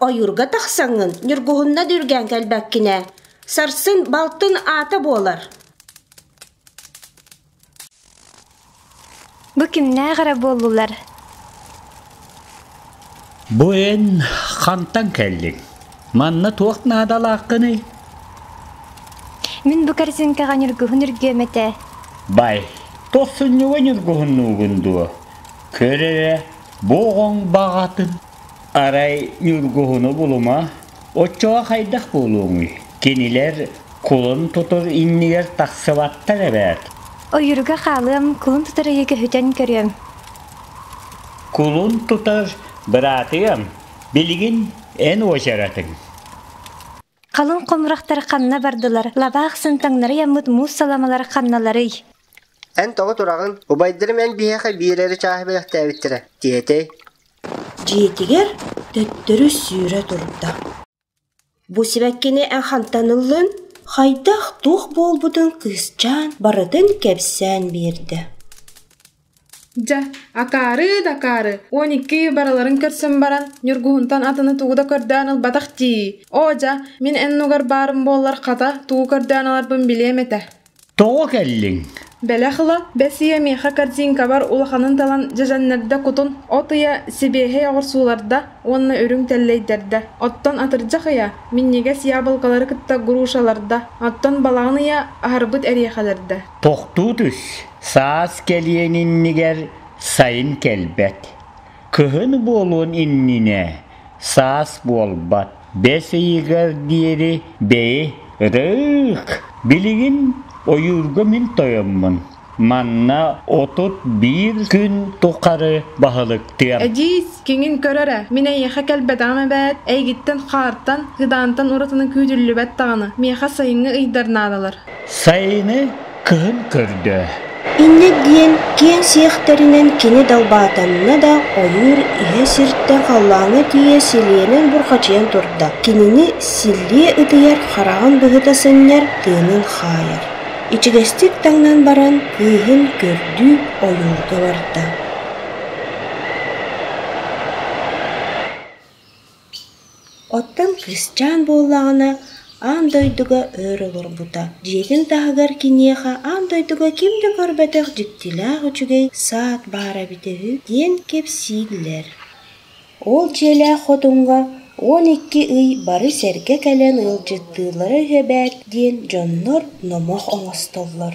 Ойуурга тахсаҥҥын ньургуһунна да үргээн кэлбэккин ээ, сарсын балтын аата буолар. Бу кимнээх эрэ буоллулар? Бу эн хантан кэллиҥ? Манна туох наадалааххыный? Мин бу корзинкаҕа ньургуһун үргүөм этэ. Бай, тохсунньуга ньургуһуннуугун дуо? Көр эрэ, бу оҕоҥ баҕатын. Арай ньургуһуну булума, оччоҕо хайдах буолуоҥуй? Кинилэр кулун тутар иннигэр тахсыбаттар эбээт. Ойууруга хаалыам, кулун тутар ыйы көһүтэн көрүөм. Кулун тутар быраатыам, билигин эн уочаратыҥ. Халыҥ хомурахтар ханна бардылар, лабаах сынтаҥнары ыйаммыт муус саламалар ханналарый? Эн тоҕо тураҕын? Убайдарым эн биһиэхэ биир эрэ чааһы бэлэхтээбиттэрэ, диэтэй. Дьиэтигэр төттөрү сүүрэ турда. Бу сибэккини эн хантан ыллын? Хайдах туох буолбутун кыысчаан барытын кэпсээн биэрдэ. Дьэ, акаары да акаары, 12 ый барыларын көрсөн баран, Ньургуһунтан атыны тугу да көрдөөн ылбатах дии. Оо дьэ, мин эн нугар баарым буоллар хата, тугу көрдөөн ыларбын билиэм этэ. Тоҕо кэллиҥ? Бэлэх ыла, бэс ыйа миэхэ корзинкабар улаханын талан дьэдьэннэрдэ кутун, от ыйа сибиэһэй оҕурсууларда уонна үрүҥ тэллэйдэрдэ. Оттон атырдьах ыйа минньигэс яблокалары кытта грушаларда, оттон балаҕан ыйа аһарбыт эриэхэлэрдэ. Тохтуу түс, саас кэлиэн иннигэр сайын кэлбэт. Кыһын буолуон иннинэ саас буолбат. Бэс ыйыгар диэри бэйи ытык. Билигин ойуурга мин тойоммун. Манна 31 күн тухары баһылыктыам. Эдьиис, киҥин көр эрэ, мин эйиэхэ кэлбэтэҕим эбээт, эйигиттэн хаартан, кыдаантан уратыны күүтүллүбэт даҕаны, миэхэ сайыҥҥы ыйдар наадалар. Сайыны кыһын көрдөө. Инньэ диэн киэҥ сиэхтэринэн кини далбаатанна да ойуур иһэ сиртэн халлааҥҥа тиийэ силиэнэн бурхачыйан турда. Кинини силлиэ ытыйар, хараҕын быһыта сынньар, тыынын хаайар. Ичигэстик таҥнан баран кыыһын көрдүү ойуурга барда. Оттон кыысчаан буоллаҕына аан дойдуга өр олорбута, дьиэтин таһыгар киниэхэ аан дойдуга ким да көрбөтөх дьиктилээх үчүгэй саад баара эбитэ үһү диэн кэпсииллэр. Ол дьиэлээх хотуҥҥа 12 ый бары сэргэ кэлэн ыалдьыттыыллара үһү эбээт диэн дьоннор номох оҥостоллор.